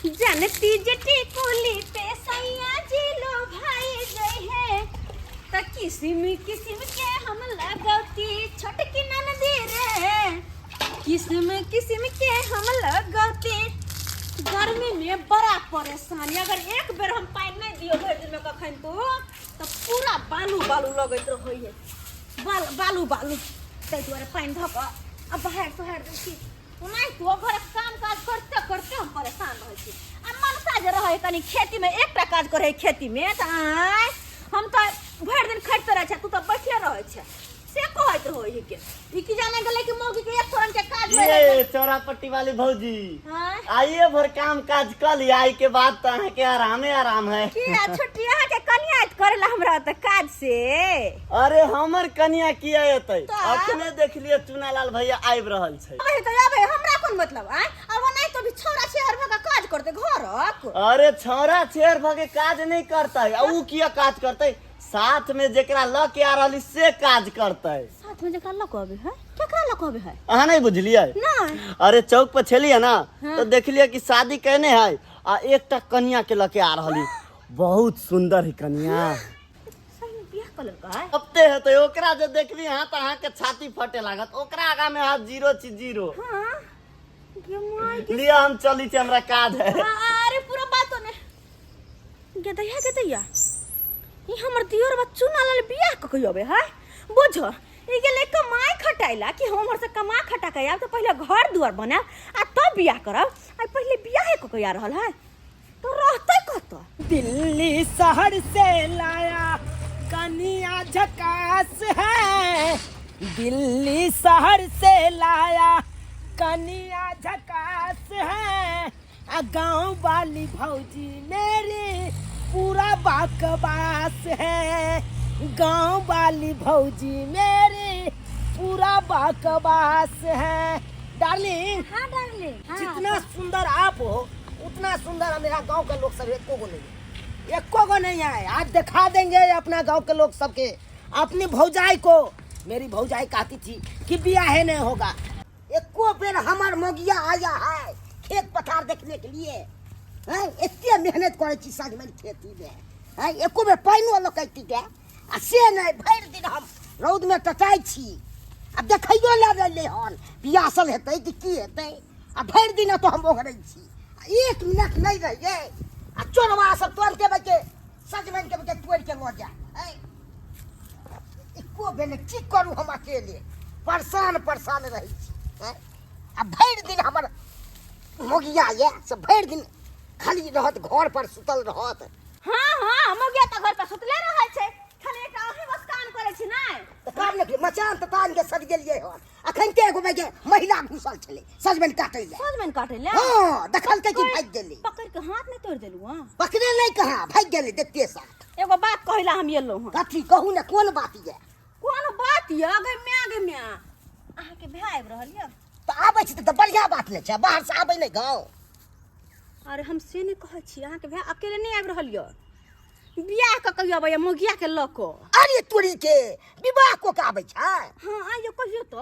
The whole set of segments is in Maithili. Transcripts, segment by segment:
जनती जटी कुली पे सैया जी लो भाई गए है त किसिम किसिम के हम लगौती छोटकी ननदी रे, किसिम किसिम के हम लगौती। गर्मी में बड़ा परेशानी, अगर एक बेर हम पानि नहीं दियो भरि दिन में कखन तो त पूरा बालू बालू लगैत रहै है, बालू बालू। ताहि दुआरे पानि धऽ कऽ आ बहारि सोहारि दै छी। ओनाहितो घरक काम काज करते करते हम परेशान रहै छी। आ मनसा जे रहै कनि खेतीमे, एकटा काज करै खेतीमे तऽ आँय हम तऽ भरि दिन खटिते रहै छै, तू तऽ बैठले रहै छै, से कहैत रहै के ई की जाने गेलै कि मौगी के एक रंग के काज होइ है। ये चौरा पट्टी वाली भौजी, हाँ? आइए भर काम काज कर लिया, आई के बाद तो अहाँ के आरामे आराम है। की आ छुट्टी अहाँ के कनिया करेला हमरा तऽ काज से? अरे हमर कनिया किया एतै? तऽ? अखने देखलिए चुनालाल भैया आबि रहल छै। अबे तऽ अबे, हमरा कोन मतलब? आय अब नहीं तो भी छौरा छेहर भऽ के काज करतै घरक। अरे छौरा छेहर भऽ के काज नहीं करतै, आ ऊ किया काज करतै? साथ में जेकरा ल के आ रहली से काज करतै। साथ में जेकरा ल के अबे है? केकरा ल के अबे है? अहाँ नहीं बुझलिए? नहीं। अरे चौक पर छलिए ना, हाँ। तो देखलिए कि शादी केने है आ एकटा कनिया के ल के आ रहली, बहुत सुंदर है कनिया। सही में बियाह कऽ लेलकै? हफ्ते है तो ओकरा जे देखली अहाँ तऽ अहाँ के छाती फटे लागत, ओकरा आगा में अहाँ जीरो छी जीरो। हाँ गे माय गे। लिया हम चली छी, हमरा काज है। हाँ, अरे पूरा बात ने गेदैया गेदैया, ई हमर दियोर बच्चू ना बियाह कऽ के अबे है। बुझ ई गेलै कमाइ खटाइला कि हम उम्हर से कमा खटा के आयब तऽ पहिले घर दुआर बनायब आ तब बियाह करब, आ पहिले बियाहे कऽ के आ रहल है तो रहतै कतऽ? दिल्ली शहर से लाया कनिया झकास है, दिल्ली शहर से लाया कनिया झकास है, आ गांव वाली भौजी मेरी पूरा बकवास है, गांव वाली भौजी मेरी पूरा बकवास है। डार्लिंग। हाँ डार्लिंग। हाँ। जितना सुंदर आप हो उतना सुंदर मेरा गांव का लोग सब एको गो नहीं है, एको गो नहीं है। आज दिखा देंगे अपना गांव के लोग सबके, अपनी भौजाई को। मेरी भौजाई कहती थी कि बियाह नहीं होगा। एको बेर हमर मोगिया आया है खेत पथार देखने के लिए, हैं? एते मेहनत करै छी सजमनि खेती में, हैं? एको बेर पानिओ लोकैती के आ से नहि, भरि दिन हम रौद में टटाइ छी आ देखैयो लए रहलै हन पियासल हेतै कि की हेतै, आ भरि दिन तो हम ओगरै छी आ एक मिनट नहि रहियै आ चोरवा सब तुरन्ते बके सजमनि के बके तोड़ि के लऽ जाय, हैं? एको बेर नहि, की करू हम अकेले परेशान परेशान रहै छी, हैं? आ भरि दिन हमर मोगिया यऽ से भरि दिन खाली रहत, घर पर सुतल रहत। हाँ हाँ मोगिया तऽ घर पर सुतले रहै छै, खाली एकटा अहीं बस काम करै छी नहि? तऽ काम नहि करी, मचान तऽ तान के सज गेलियै हन। अखन के एगो बेगे महिला घुसल छलै सजमनि काटै लए। सजमनि काटै लए? हाँ, देखलकै कि भागि गेलै। पकड़ के हाथ नहि तोड़ि देलहुँ हँ? पकड़े नहि कहाँ, भागि गेलै देखते साथ। एगो बात कहै लए हम एलहुँ हँ। कथी कहू ने, कोन बात यऽ? कोन बात यऽ गे माय गे माय, अहाँके भाय आबि रहल यऽ। तऽ आबै छै तऽ बढ़िआँ बात ने छै, बाहर से आबै नहि गाँव। अरे हम से नहि कहै छी, अहाँके भाय अकेले नहि आबि रहल यऽ, बियाह कऽ के अबैया मोगिया के लऽ कऽ। अरे तोरी के विवाह कऽ के आबै छै? हाँ आइयो कहियो तो,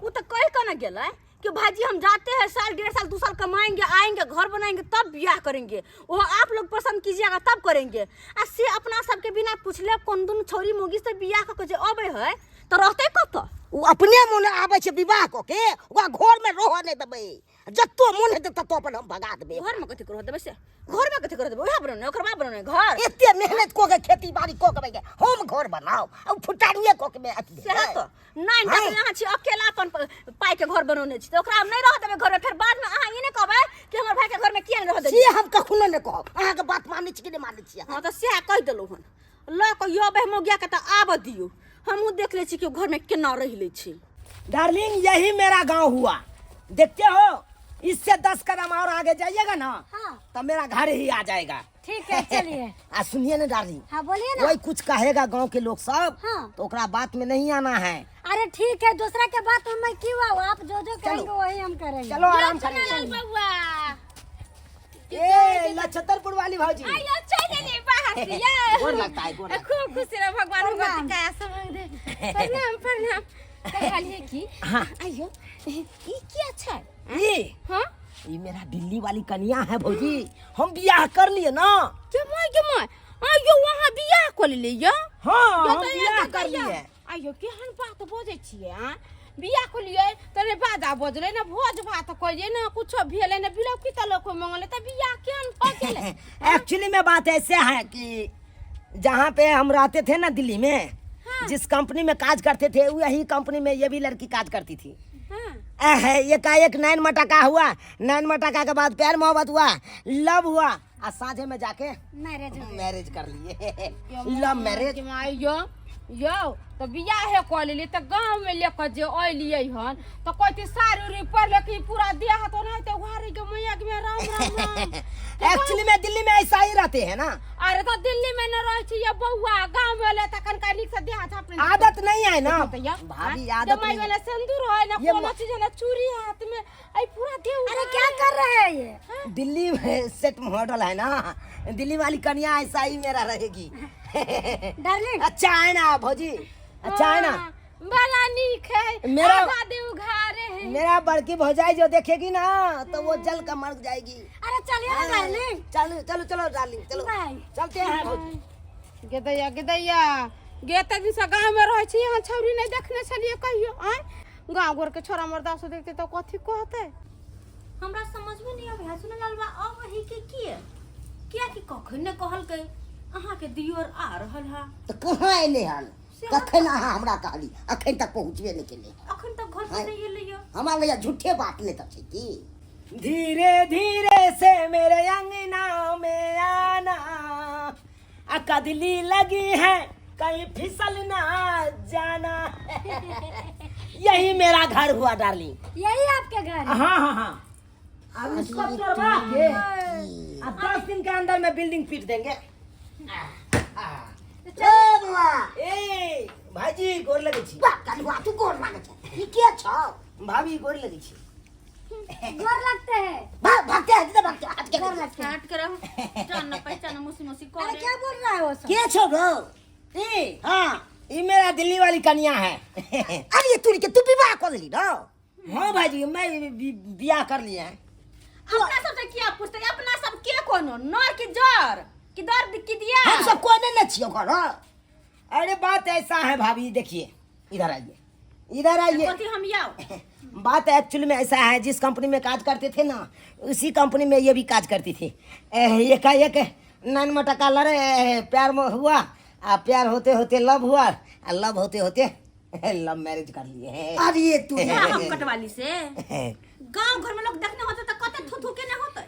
उ तऽ कहि कऽ ने गेलै कि भाईजी हम जाते हैं, साल डेढ़ साल 2 साल कमाएंगे, आएंगे, घर बनाएंगे, तब बियाह करेंगे, वो आप लोग पसंद कीजिएगा तब करेंगे। आ से अपना सबके बिना पूछले कोन दुन छौरी मोगी से बियाह कऽ के जे अबै है तऽ रहतै कतऽ? उ अपने मोने आबै छै विवाह कऽ के, ओकरा घर में रहऽ नहि देबै, जतो मोन हेतै ततो अपन हम भगा देबै। घर में कथी करऽ देबै से? घर में कथी करऽ देबै? उएह बनौने, ओकर बाप बनौने घर। एते मेहनत कऽ के खेती बाड़ी कऽ के बैठे हम घर बनाउ आ उ फुटानिये कऽ के अथी सएह हेतै। तऽ नहि हाँ। तऽ अहाँ छी अकेला अपन पाइ के घर बनौने छी तऽ ओकरा हम नहि रहऽ देबै घर में, फेर बाद में अहाँ ई नहि कहबै कि हमर भाई के घर में किया नहि रहऽ से देलियै। हम कखनो नहि कहब, अहाँके बात मानै छी कि नहि मानै छी? हाँ तऽ सएह कहि देलहुँ हन, लऽ कऽ यबै मोगिया के तऽ आबऽ दियौ, हमहूँ देख लै छी कि घर में केना रहि लै छी। डार्लिंग यही मेरा गांव हुआ, देखते हो इससे 10 कदम और आगे जाइएगा ना, हाँ। तो मेरा घर ही आ जाएगा। ठीक है चलिए। आ सुनिए ना डार्लिंग। हाँ बोलिए ना। वही कुछ कहेगा गांव के लोग सब, हाँ। तो ओकरा बात में नहीं आना है। अरे ठीक है, दूसरा के बात में क्यों आओ, आप जो जो कहेंगे वही हम करेंगे। चलो आराम करेंगे। बउआ। ए लछतरपुर वाली भौजी। आइयो चल चली बाहर से ये। गोर लगता है, गोर लगता है। खूब खुशी रहो, भगवान प्रणाम। भगवती का आशीर्वाद दे। प्रणाम प्रणाम। कहलिए की हाँ। आइयो ई की अच्छा ई? हाँ? ये मेरा दिल्ली वाली कन्या है भौजी, हम बियाह कर लिए ना। के my के my, आयो वहाँ बियाह कर लिए? हाँ, यो हम तऽ बियाह एतऽ कर कहिया? लिए। आयो केहन बात बजै छियै? आ बियाह कलियै तऽ ने बाजा बजलै, ने भोज भात कलियै, ने कुछो भेलै, ने बिलौकी तलौकी मंगलै, तऽ बियाह केहन भऽ गेलै? एक्चुअली में बात ऐसे है कि जहाँ पे हम रहते थे ना दिल्ली में, जिस कंपनी में काज करते थे, वही कंपनी में ये भी लड़की काज करती थी। एकाएक नैन मटका हुआ, नैन मटका के बाद प्यार मोहब्बत हुआ, लव हुआ, आ साझे में जाके मैरिज हो गया। मैरिज कर लिए, लव मैरिज। यो यौ तऽ बियाहे कऽ लेलियै तऽ गाँवमे लऽ कऽ जे अयलियै हन तऽ कहै साड़ी उड़ी पहिरले कि पूरा देह हाथ ओनाहिते उघारी के मैया के मैया, राम राम राम। एक्चुअली में दिल्ली में ऐसा ही रहते हैं ना। अरे तऽ दिल्ली में न रहै छी ये बौआ, गाँव में एलै तऽ कनिका नीक से देह हाथ झाँपने आदत नहीं है ना भैया भाभी, आदत माई नहीं। वाला सिंदूर है ना ये कोनो चीज है ना, चूड़ी हाथ में आई पूरा देह अरे उघार। क्या कर रहे हैं ये? दिल्ली में सेट मॉडल है ना, दिल्ली वाली कन्या ऐसा ही मेरा रहेगी। डार्लिंग अच्छा है ना भौजी? अच्छा है ना? हाँ, बड़ा नीक है। आधा देह उघारे है। मेरा बड़की भौजाई जो देखेगी ना तो वो जल का मर जाएगी। अरे चलिए ना डार्लिंग। चलो चलो चलो डार्लिंग, चलो। बाय। चलते हैं भौजी। गेदैया गेदैया गे, एते दिन से गाँव में रहै छी, यहाँ छौरी नहि देखने छलियै कहियो। आँय, गाँव घर के छोरा मर्दा से देखते तऽ कथी कहतै? हमरा समझमे नहि आबै है सुनल बा अब ही के किए, किया कि कखन ने कहलकै अहाँके दियोर आ रहल है। तऽ कहाँ एलै हन? कखन अहाँ हमरा कहली, अखन तक पहुँचबे नहि केलै। अखन तक घर पर नहि एलै यऽ। हमरा लग झूठे बात नहि तऽ छै की? धीरे धीरे से मेरे अंगना में आना, आ कदली लगी है कहीं फिसल ना जाना। यही मेरा घर हुआ डार्लिंग। यही आपके घर है? हाँ हाँ हाँ, अब इसको तोड़वा के अब 10 दिन के अंदर में बिल्डिंग पीट देंगे। ए बौआ। ए भाईजी, गोर लगे छी। वाह कलुआ, तू गोर लागै छै? ई के छौ? भाभी, गोर लगे छी। गोर लगते हैं। भाग, भागते हैं जिधर भागते हट के। गोर लगते हैं। हट कर, जान न पहचान मुसी मुसी अरे करे। क्या बोल रहा है वो सब? के छौ गौ? ए हाँ, ये मेरा दिल्ली वाली कन्या है। अरे तू के तू विवाह कर लेली ना? हाँ भाईजी, मैं बियाह कर लिए हैं। अपना सब से किया पूछते? अपना सब के कोनो नर की जर की दर्द की दिया? हम सब कोई नहीं न छियो घर। अरे बात ऐसा है भाभी, देखिए, इधर आइए, इधर आइए। कथी हम आउ? बात एक्चुअली में ऐसा है, जिस कंपनी में काज करते थे ना, उसी कंपनी में ये भी काज करती थी। एकाएक नैन मटका लड़े, प्यार में हुआ, आ प्यार होते होते लव हुआ, आ लव होते होते लव मैरिज कर लिए हैं। अरे तू या हम कटवाली से गांव घर में लोग देखने होते त कते थू थू के ने होते।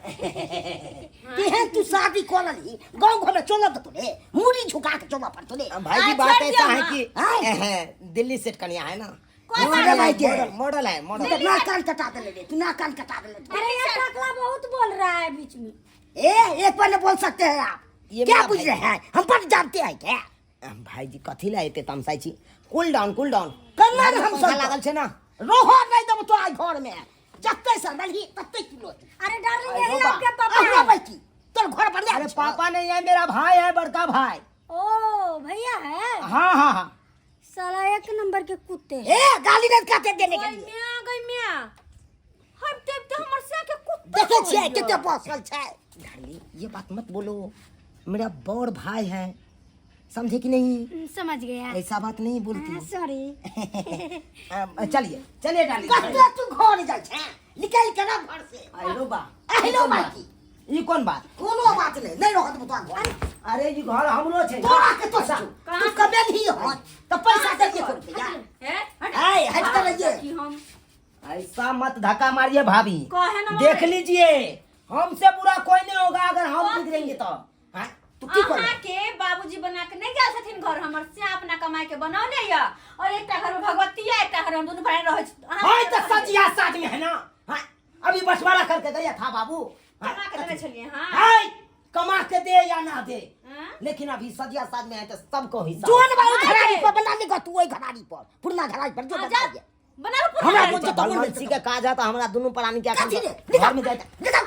केहन तू शादी कर लेली, गांव घर में चलत तोरे मुड़ी झुका के चलऽ पड़तो रे। भाई जी, आ, बात छोड़ ऐसा दियो है ना। कि दिल्ली सेट कन्या है ना। कोई बात नहीं। भाई के। मॉडल, मॉडल है, मॉडल। तू ना कान कटा देले रे, तू ना कान कटा देले। अरे ये टकला बहुत बोल रहा है बीच में। ए, एक बार नहीं बोल सकते हैं आप? ये क्या मेरा बुझ भाई। रहे हैं? हम बड़ जानते हैं क्या? भाईजी, कथी ला एते तमसाइ छी? कूल डाउन, कूल डाउन। करना ने हम सब। लागल छै ना। रोहो नहीं देबो तो आज घर में जत्ते से रही तत्ते किलो। अरे डार्लिंग, यही अरे आपके पापा अरे है? बेटी, तोर घर बढ़िया अरे छौ। पापा नहीं है, मेरा भाई है, बड़का भाई। ओ भैया है? हाँ हाँ हाँ। साला एक नंबर के कुत्ते हैं। ए, गाली नहीं काटे देने के गई लिए। मिया, गई मिया, हम देव ते हमर से के कुत्ता देखे छियै होइयो। कते बसल छै। डार्लिंग, ये बात मत बोलो, मेरा बड़ भाई है, समझे कि नहीं? समझ गया। ऐसा बात नहीं बोलती। सॉरी। चलिए चलिए डार्लिंग। कते तू घर जाइ छै, निकल के ना घर से। अरे बा। अहिलो बाकी। ई कोन बात? कोनो बात नहीं, नहीं रहत तोरा घर। अरे ई घर हमरो छै। तोरा के तो तू कमेलही हो तो पैसा दे के रुपया। हे हट। ऐ, हट कर रहिए। कि हम ऐसा मत धक्का मारिए भाभी। कहे ना। देख लीजिए, हमसे बुरा कोई नहीं होगा अगर हम बिगड़ेंगे तो, हाँ? तू की कर अहाँ के बाबूजी बना के नहीं गेल छथिन घर हमर से, अपना कमाई के बनौने या और एकटा घर में भगवती या एकटा घर में हम दुनू भाई रहै छी। अहाँ हाँ तो सजिया साथ में है ना। हाँ, अभी बंटवारा करके गया था बाबू। हाँ, कमा के देने छलियै? हाँ। हाँ, कमा के दे या ना दे, हाँ? लेकिन अभी सजिया साथ में है तो सबको हिस्सा। जोन बाबू घराड़ी पर बना ले, तू ओई घराड़ी पर, पुरना घराड़ी पर जो हाँ, बना जा। ले। बना लो पुरना हमरा घराड़ी। बोल तो बोल। बलवंशी के काज है तो हमरा दुनू प्राणी के कथी रे? घर में जाए। निकल,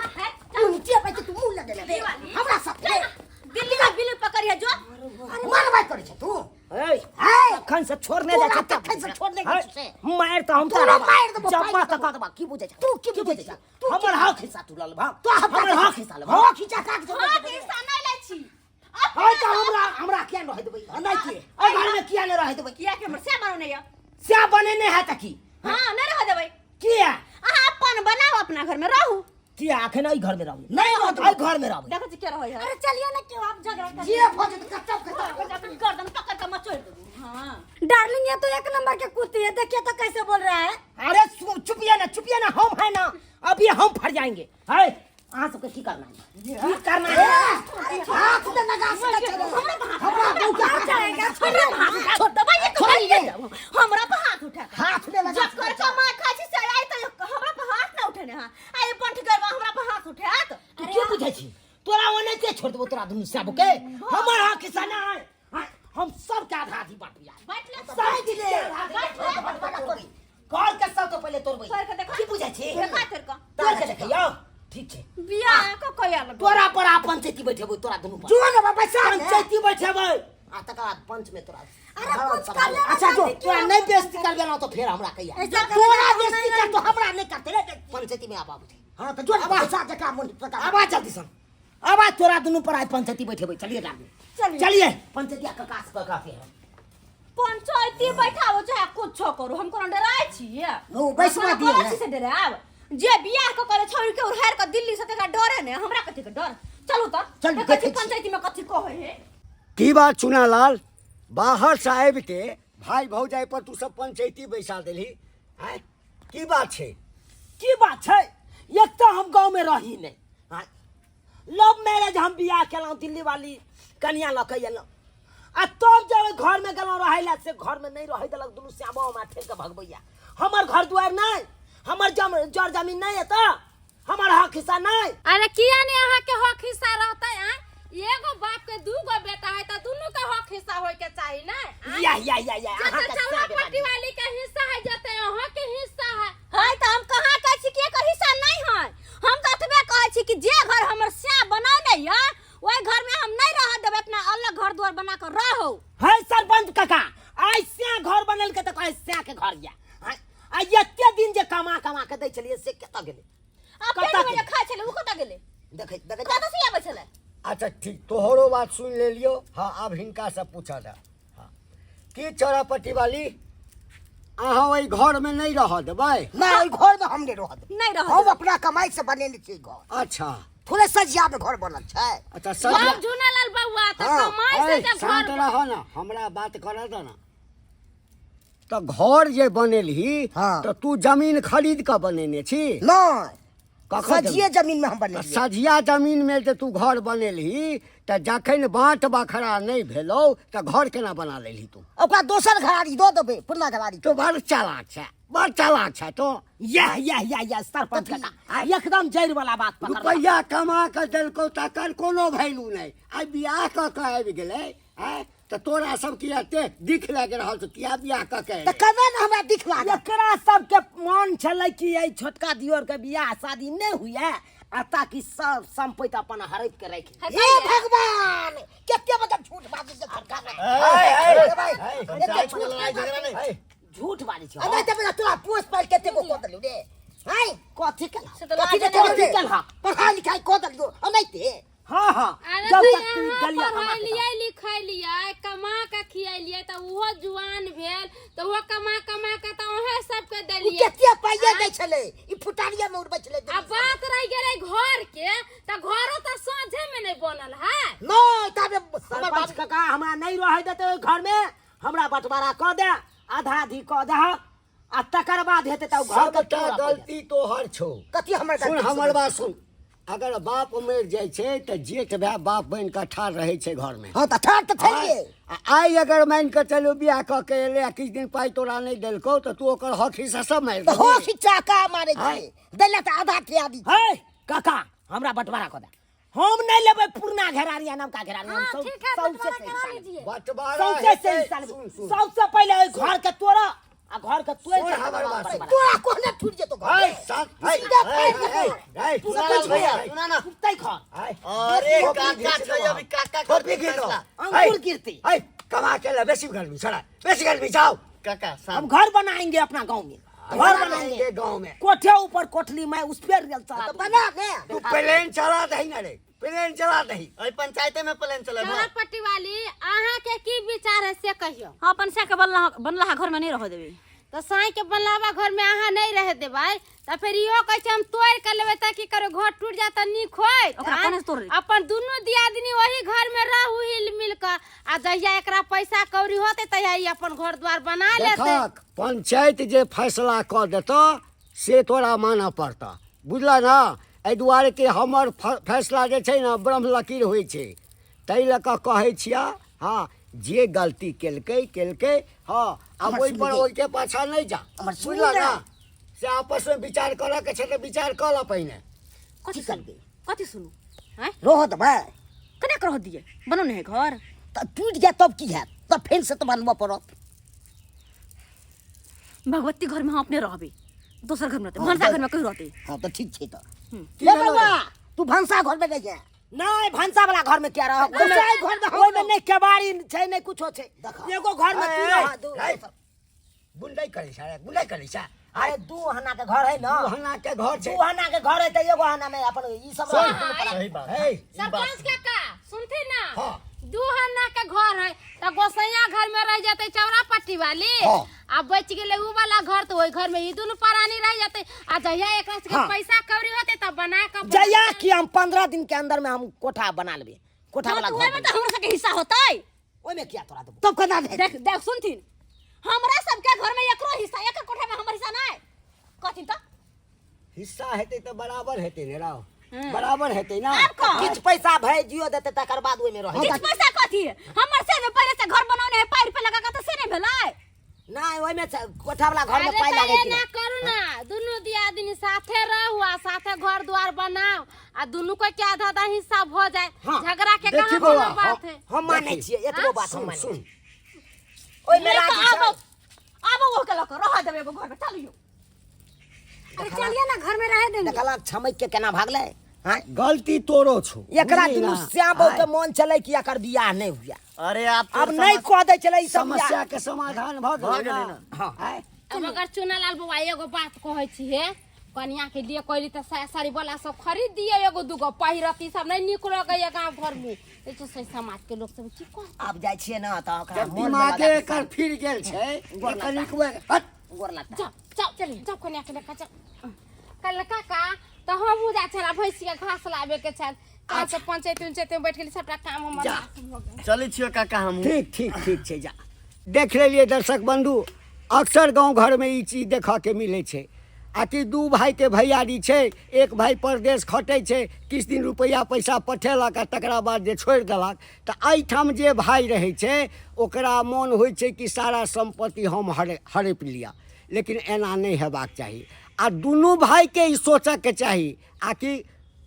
तू नीचे बैठ, तू मुंह लगे रे हमरा सब रे। दिल्ली में बिल पकड़िए जो। मारबाइ करै छै तू। ए, है तखन से छोड़ने जाइ तोरा छै। तखन से छोड़ने जाइ छै से। मारि तऽ हम तोरा मारि देबो। चप्पा पाइ तक देबो। की बुझै छै तू? की बुझै छै तू? हमर हक हिस्सा तू लऽ लेबह। तो हमर हक हिस्सा लेबह। हक हिस्सा काट हक हिस्सा नहि लै छी। है तऽ हमरा हमरा किया नहि रहै देबै? नहि किए एहि घरमे किया नहि रहै देबै? किया के हमर से बनौने यऽ। से बनेने है तऽ की? हाँ, नहि रहऽ देबै। किया? अहाँ अपन बनाउ, अपना घर में रहू। किया अखन एहि घर में रहू? नहि रहू। एहि घर में रहू। देखै छी के रहै है। अरे चलिए ना, क्यों आप झगड़ा कर जे भऽ जेतै कतौ कतौ। अपन गर्दन पकड़ के मचोड़ देबू। हाँ डार्लिंग, ये तो एक नंबर के कुत्ती है, देखिए तो कैसे बोल रहा है। अरे चुपिए ना, चुपिए ना, हम है ना, अभी हम फट जाएंगे। है अहाँ सबके की करना है? की करना है? हाथ में लगा सकै छै हमरा गौ के जाएगा, छोड़ हाथ, दबाइए तो हमरा पर हाथ उठा के। हाथ में लगा जब कर कमा खाइ छी से आइ तऽ हमरा पर हाथ ना उठेने। हाँ, आइ पंठ गरबा हमरा पर हाथ उठायत। तू की बुझै छी? तोरा ओनाहिते छोड़ देबो तोरा दुनू सब के। हमर हक हिस्सा ना है। हाँ, हम सबके आधा आधी बांटबिया। बाँटि ले। सब के आधा आधी। घर के सब तो पहिले तोड़बै। तोड़ के देखा। की बुझै छी? देखा तोड़ के। तोड़ के देखियौ। ठीक छै। बियाह क कया लगो। तोरा पर आ पंचायती बैठेबै, तोरा दुनू पर जो ने बाबा साहब पंचायती बैठेबै आ तकर बाद पंच में तोरा अरे कुछ कर ले। अच्छा जो तोरा नहीं बेइज्जती कर गेलौ तो फेर हमरा कहिया। ऐसा कर तोरा बेइज्जती कर तो हमरा नहि करते रे। पंचायती में आबा बुझे। हां तऽ जो ने पैसा जकरा मन तकरा। आवाज जल्दी सन आवाज। तोरा दुनू पर आज पंचायती बैठेबै। चलिए डालू, चलिए पंचायती कका से कका के पंचायती बैठाबो चाहे कुछो करू, हम कोनो डराय छियै? नो, बैसबा दियौ कोनो ने। चीज से डरायब? जे बियाह क करे छोड़ के उड़ार के दिल्ली से तकरा डरे ने, हमरा कथी के डर? चलू तऽ चल, देखै छी देखै छी। पंचायती में कथी कहै है। की बात चुनालाल, बाहर से आबि के भाई भौजाई पर तू सब पंचायती बैसा देलही? आँय, की बात छै? की बात छै? एक तऽ हम गाँव में रही नहीं, हाँ, लव मैरिज हम बियाह केलहुँ, दिल्ली वाली कनिया लऽ के एलहुँ आ तब जब ओहि घर में गेलहुँ रहै लए से घर में नहीं रहै देलक। दुनू श्यामो हमरा ठेल के भगबैया। हमर घर दुआरि नहीं, हमर जम जर जमीन नहीं है तऽ हमर हक हिस्सा नहीं। अरे किया ने अहाँ के हक हिस्सा रहते? आय, एगो बाप के दूगो बेटा है त दुनू के हक हिस्सा होय के चाही ने। आँय? या या या या जते अहाँ के चौरा सएह पट्टी वाली के हिस्सा है, जते अहाँ के हिस्सा है। है तऽ हम कहाँ कहै छी कि एकर हिस्सा नहीं है? हम तऽ एतबे कहै छी कि जे घर हमर श्याम बनौने यऽ ओहि घर में हम नहीं रह देबै, अपना अलग घर द्वार बना कऽ रहो। है सरपंच काका, आइ श्या घर बनल के तऽ कहै श्या के घर या। आँय, आ एते दिन जे कमा कमा के दै छलियै से कतऽ गेलै? आ कतऽ पेट में जे गेलै? खाइ छलै ओ कतऽ गेलै? देखै देखै कतऽ से आबै छलै? अच्छा ठीक, तोहरो बात सुन लेलियो। हाँ, आब हिनका से पूछऽ दे। हाँ, की चौरापट्टी वाली, अहाँ ओहि घर में नहीं रह देबै? नहि, ओहि घर में हम नहि रहऽ देबै। नहि रहऽ हम देबै। अपना कमाई से बनेने छियै घर। अच्छा। थोड़े सजिया में घर बनल छै। अच्छा सजिया। हम झूनालाल बउआ त हाँ, कमाई से ऐ, जब शांत घर रह ना, हमरा बात करऽ दे ना। तऽ घर जे बनेलही हाँ। तऽ तू जमीन खरीद कऽ बनेने छी? नहि। कखन? सजिए जमीन में हम तऽ बनेलियै। सझिया जमीन में जे तू घर बनेलही तऽ जखन बाँट बखरा नहि भेलौ तऽ घर केना बना लेलही तू? ओकरा दोसर घरारी दऽ देबै, पुरना घरारी। तू बड़ चालाक छै, बड़ चालाक छै तू। यह यह यह यह सरपंच काका एकदम जड़ि वाला बात पकड़ला। रुपैआ कमा कऽ देलकौ तकर कोनो वैल्यू नहि। आइ बियाह कऽ कऽ आबि गेलै। आँय, तऽ तोरा सब किया एते दिख लागि रहल छौ? किया बियाह कऽ के तऽ एलै? कमे ने हमरा दिख लागल। एकरा सबके मन छलै कि एहि छोटका दियोर के बियाह शादी नहि हुए आ ताकि सब संपत्ति अपन हड़प के राखि ली। हे भगवान, कते बड़ा झूठ बाजै छै छोटका। पंचायत में लड़ाई झगड़ा नहीं। झूठ बाजै छै। अरे तऽ तोरा पोस पाल कते को कऽ देलू रे? हाय, कथी केलह? से तऽ कथी लाज ने कथी कथी केलह? पढ़ाई लिखाई कऽ देलियो अनाइते। हाँ हाँ, अरे जब तऽ तक तू यहाँ गलिया कमा के पढ़ेलियै लिखेलियै, कमा के खियेलियै तऽ ओहो जुआन भेल तऽ ओहो कमा कमा के तऽ ओहे सबके ओ देलियै। कते पाइये दै छलै, ई फुटारिया में उड़बै छलै। आ बात रहि गेलै घर के तऽ घरो तऽ साँझे में नहि बनल है। नहि ताबे हमर सरपंच बाप काका हमरा नहीं रहे देते ओहि घर में, हमरा बंटवारा कऽ दे, आधा आधी कऽ दे आ तकर बाद हेतै तऽ घर के सबटा तोड़ा पड़ि गलती तोहर छौ। कथी हमर सुन गलती? हमर बात सुन, अगर बाप मरि जाइ छै तऽ जेठ भाय बाप बनि कऽ ठाढ़ रहै छै घरमे। हँ तऽ ठाढ़ तऽ छलियै। आ आइ अगर मानि कऽ चलू बियाह कऽ के एलै आ किछु दिन पाइ तोरा नहि देलकौ तऽ तू ओकर हक हिस्सा सब मारि तऽ हो देबही। खिच्चा का मारै छै दैला तऽ आधा के आदि। है काका, हमरा बंटवारा कऽ दे, हम नहीं लेबै पुरना घेरारी आ नवका घेरारी। हम हाँ, सब ठीक है, सौंसे बंटवारा से करा हिस्सा लेबै। लीजिए। बंटवारा सौंसे से हेतै। हिस्सा लेबै। सुन, सुन। सबसे पहिले ओहि घर के तोड़ आ घर के तोड़ सुन के हमर तकर बात बाद सुन। बंटवारा। तोरा कोहने टूट जेतो घर। है, सात, है, सीधा है, फाड़ि है, देतौ। है, सुना ना भैया, सुना ना। टूटतै घर। है, अरे टोपी काका घीच छै देबो अभी काका टोपी करतै घीच देबो। फैसला। अंकुर गिरती। है, कमा के ला बेसी गर्मी छड़ा, बेसी गर्मी जाओ। काका हम शांत। घर बनाएंगे अपना गांव में। घर बनाएंगे गाँव में। कोठे ऊपर कोठली में उस पे रेल चला तो बना के तू प्लेन चला दही ना रे, प्लेन चला दही। एहि पंचायते में प्लेन चलेबो। पट्टी वाली अहाँ के की विचार है से कहियो। हाँ, अपन साय के बनला बनला घर में नहीं रह देबै। तऽ साँइ के बनलावा घर में अहाँ नहीं रह देबै तऽ फेर इहो कहै छै हम तोड़ि के लेबै तऽ की करू, घर टूटि जायत तऽ नीक होयत। ओकरा कोना से तोड़ै? अपन दुनू दियादिनी ओही घर में रहू हिल मिल कऽ, आ जहिया एकरा पैसा कौड़ी होतै तहिया ई अपन घर द्वार बना लेतै। देखक, पंचायत जे फैसला कऽ देतऽ से तोरा मानऽ पड़तऽ, बुझलऽ ना? एहि दुआरे कि हमर फैसला जे छै ने ब्रह्म लकीर होइ छै, ताहि लऽ कऽ कहै छियऽ। हँ, जे गलती केलकै केलकै, हँ, आब ओहि पर ओहिके पाछाँ नहि जा, बुझलऽ ना? से आपसमे विचार करऽ के छै तऽ विचार कऽ लऽ पहिने। कथी करबै? कथी सुनू? आँय, रह देबै? कने रह दियै? बनो नहीं है घर। तऽ टूटि जायत तब की हैत? तब फेर से तऽ बनबऽ पड़त। भगवती घर में हम अपने रहबे, दोसर घर में रहते, भनसा घर में कहीं रहते। हाँ तऽ ठीक छै। तऽ की ले भेलौ? बौआ, तू भनसा घर में रहिहे। नहीं, भनसा वाला घर में क्या रह? गोसाई घर में हम ओहिमे नहीं केबाड़ी छै, नहीं कुछो छै। देखा। एगो घर में तू रह, दू। गुंडाई करै छै रे, गुंडाई करै छै। अरे दू हना के घर है ना। दू हना के घर छै। दू हना के घर है तऽ एगो हना में अपन ई सब सुन, रह। सही बात। हे, सरपंच काका सुनथिन ना? हाँ। दू हन्ना के घर है तऽ गोसैया घर में रह जेतै चौरा पट्टी वाली, हाँ। आ बच गेलै उ वाला घर तऽ ओहि घर में ई दुनू प्राणी रह जेतै, आ जहिया एकरा सबके हाँ। पैसा कौड़ी होतै तब बना कऽ जहिया कि हम 15 दिन के अंदर में हम कोठा बना लेबै, कोठा हाँ, वाला तो घर ओहिमे बना। तऽ हमरा सबके हिस्सा होतै। ओहिमे किया तोरा देबो? तब केना भेल? देख देख, सुनथिन, हमरा सबके घर में एकरो हिस्सा, एक कोठा में हमर हिस्सा नहीं कहथिन तऽ। हिस्सा हेतै तऽ बराबर हेतै ने राव, बराबर हेतै ना? आब कह। किछु पैसा भेजियो देतै तकर बाद ओहिमे रहै। किछु पैसा कथी? हमर से जे पहिले से घर बनौने है पाइ रुपया लगा के, तऽ से नहीं भेलै? नहीं, ओहिमे से कोठा वाला घर में अरे पाइ तऽ लागै कि एना नहि? करू ना, दुनू दियादिनी साथे रहू आ साथे घर द्वार बनाउ, आ दुनू को के आधा आधा हिस्सा भऽ जाए। हाँ। झगड़ा के देखी कहाँ बौआ, कोनो बात है। हम मानै देखी। छियै, एतबो बात हम सुन मानै सुन छियै। ओहिमे नहि राजी तऽ आबो छै। आबो ओ के लऽ कऽ रह देबै एगो घर में, चलियौ। अरे चलिए ना, घर में रह देंगे। देखलक छमक के केना भागलै? हाँ? गलती तोरो छौ। एकरा बुझली दुनू ना? श्याम बहू के मन चलै कि एकर बियाह नहि हुआ। अरे आप अब नहीं कह दै छलै ई सब बियाह। समस्या के समाधान भऽ भऽ गेलै गेलै ना? ना। हाँ। आँय? अब अगर चुनालाल बौआ एगो बात कहै छी हे, कनिया के लिए कहली तऽ साया साड़ी वाला सब खरीद दिए, एगो दूगो पहिरती सब नहीं नीक लगैया गाँव घर में। ई तो सही समाज के लोग सब की कहत? आब जाइ छियै ना तऽ ओकरा जब मोन में दिमागे लगा के एकर फिर गेल छै, गोर एकर लगता। निकबै हट। गोर लगता। जाओ जाओ चल जाओ कनिया के लेकर जाओ। कल काका तऽ हमहूँ जाइ छल भैंसी के घास लाबे के छल, अच्छा पंचायत उंचायत में बैठ गेली, सबटा काम हमर जा। भऽ गेल। चलै छियो काका हमहूँ। ठीक ठीक ठीक छै, जा। देख लेलियै दर्शक बंधु, अक्सर गाँव घरमे ई चीज देखऽके मिलै छै, आ कि दू भाइके भैयारी छै, एक भाइ परदेश खटै छै, किछु दिन रुपैआ पैसा पठेलक आ तकरा बाद जे छोड़ि देलक, तऽ एहिठाम जे भाइ रहै छै ओकरा मोन होइ छै कि सारा सम्पत्ति हम हड़पि लिअ, लेकिन एना नहि हेबाक चाही। आ दुनू भाइके ई सोचऽके चाही, आ कि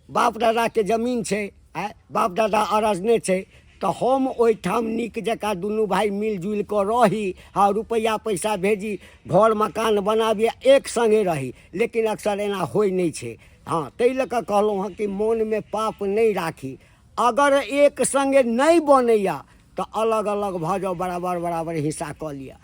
बाप दादाके जमीन छै, आँय, बाप दादा अरजने छै, तऽ हम ओहिठाम नीक जकाँ दुनू भाइ मिलजुलि कऽ रही, हँ, रुपैआ पैसा भेजी, घर मकान बनाबी, एक सङ्गे रही। लेकिन अक्सर एना होइ नहि छै। हँ, ताहि लऽ कऽ कहलहुँ हँ कि मोनमे पाप नहि राखी। अगर एक सङ्गे नहि बनैए तऽ अलग अलग भऽ जाउ, बराबर बराबर हिस्सा कऽ लिअ।